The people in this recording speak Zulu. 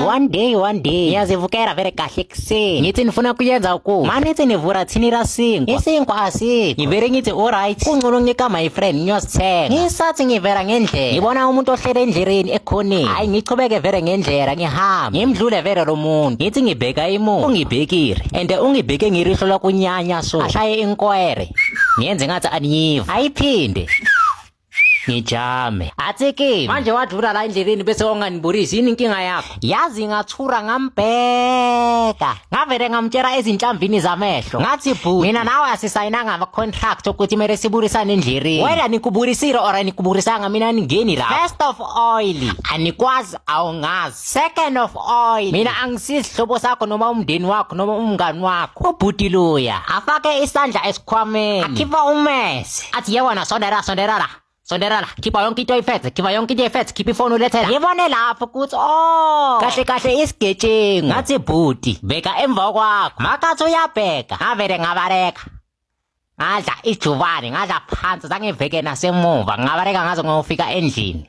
One day, one day, ngiyazivukela vele kahle ekuseni, ngithi nifuna kuyenza ukudla, manithi nivura thini la sinkwa, isinkwa asikho. Ngivele ngithi alright, kungcono ngika my friend ngiyosithenga. Ngisathi ngivela ngendlela, ngibona umuntu ohlele endleleni ekhoneni. Hayi, ngichubeke vele ngendlela, ngihambe ngimdlule vele lo muntu. Ngithi ngibheka imuva, ungibhekile and ungibheke ngirihlo lakunyanya, so ashaye inkwere, ngiyenze ngathi aniyiva, ayiphinde ngijame, athi kimi, "Manje wadlula la endleleni bese wanganibulisi, yini inkinga yakho?" Yazi ngathura, ngambheka, ngavele ngamtshela ezinhlamvini zamehlo, ngathi, "Bhuti, mina nawe asisayinanga ama-contract ukuthi kumele sibulisane endleleni. Whether nikubulisile or anikubulisanga, mina ningeni lapho. First of all, anikwazi, awungazi. Second of all, mina angisisihlobo sakho noma umndeni wakho noma umngani wakho." Ubhuti luya afake isandla esikhwameni, akhipha umese, athi, "Ye wena, sondela, sondela la, sondela la, khipha yonke into oyiphethe, khipha yonke into oyiphethe, khipha ifoni ulethela." Ngibone lapho ukuthi oh, kahle kahle isigebengu. Ngathi, "Bhuti, bheka emva kwakho." Makathi uyabheka, ngavele ngabaleka, ngadla ijubane, ngadla phansi, zangiveke nasemuva, ngabaleka ngaze ngiyofika endlini.